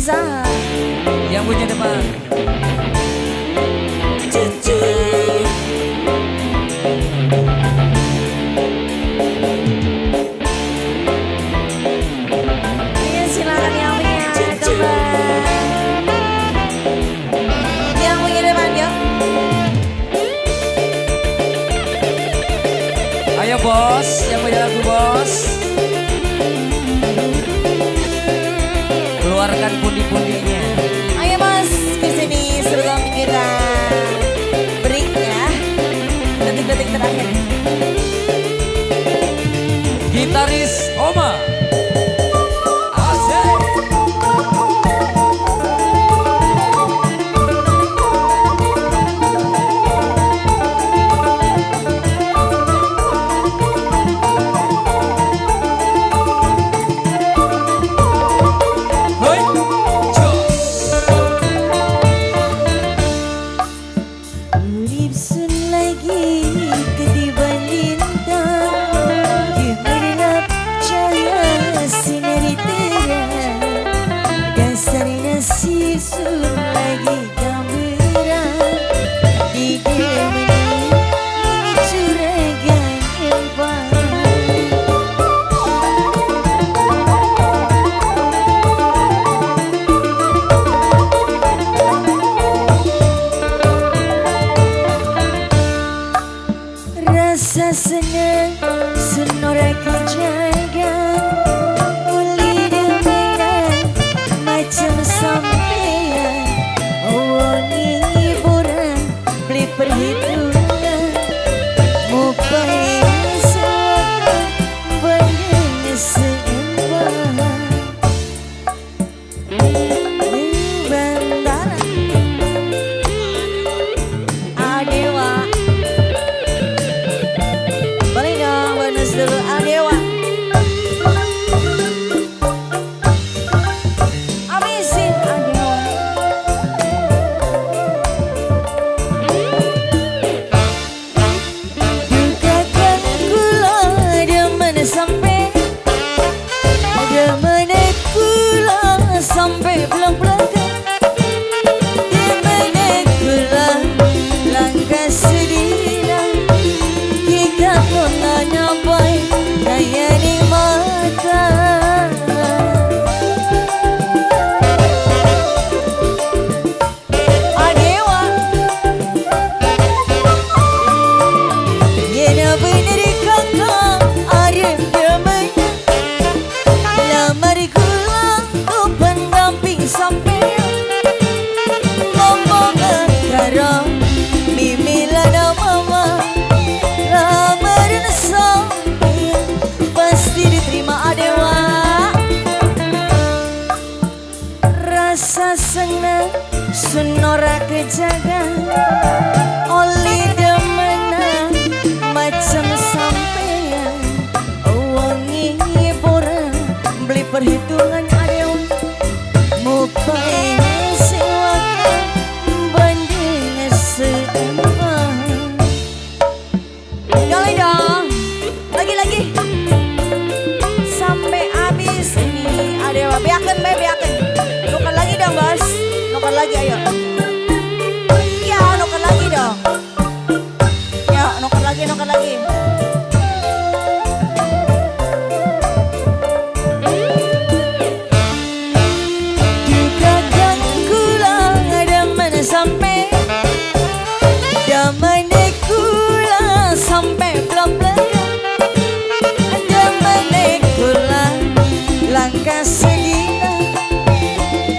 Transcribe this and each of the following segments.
Sah. Yang punya depan. Cucu. Ayo silakan yang punya depan. Yang punya depan yuk. Ayo bos, yang punya lagu bos. Keluarkan pundi-pundinya. Ayo mas, ke sini sebelum kita break ya. Detik-detik terakhir. Gitaris Oma. Asik. Hoi, jos. Urip sun lagi ketiban lintang, gemerlap cahaya sinar terang. Dasar nasib sun lagi gambaran, di demeni curagan empang. Rasa senang senora kejaga, uli demenan macam sampean. Wangi hiburan beli perhitungan, mupai suaka bandeng seimbang. Bantaran Adewa. Boleh dong bonus dulu Adewa. Habisin Adewa. Dukakan kula demen sampai, demen kula sampai belak-belakan. Demen kula langkah sedina, jika nona nyampai kaya di mata. Adewa. Yena bener kakak arep demen, lamar kula ku pendamping sampean. Ngomong karo mimi lana mama, lamaran sampean pasti diterima Adewa. Rasa senang sunora kejaga, oli demenan macam sampean. Wangi hiburan beli perhitungan Adewa, mupai sewakan banding seimbang. Boleh dong, lagi-lagi sampai habis ini Adewa. Beaken be, beaken. Nuker lagi dong bos, nuker lagi ayo. Ya nuker lagi dong. Ya nuker lagi, nuker lagi. Dukakan kula demen sampai, demen kula sampai belak-belakan. Demen kula langkah sedina,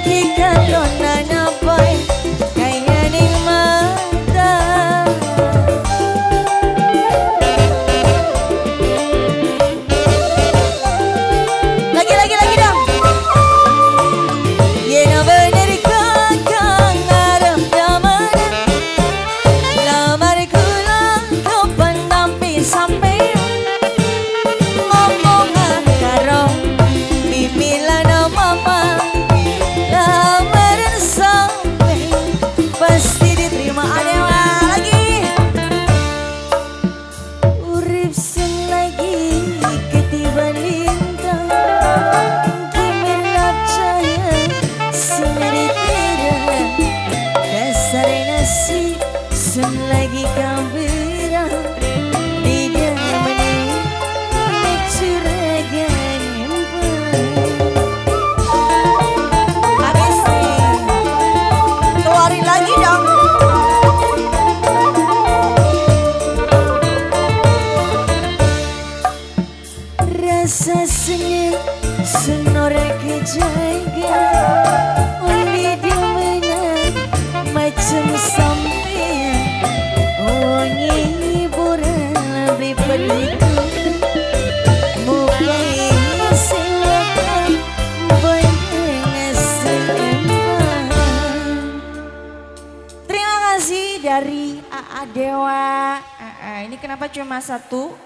jika nona nyapai Seneng senora kejaga. Undi demenan macam sampean. Wangi hiburan lebih perhitungan. Muka silakan banyak seimbang. Terima kasih dari AA Dewa. AA, ini kenapa cuma satu?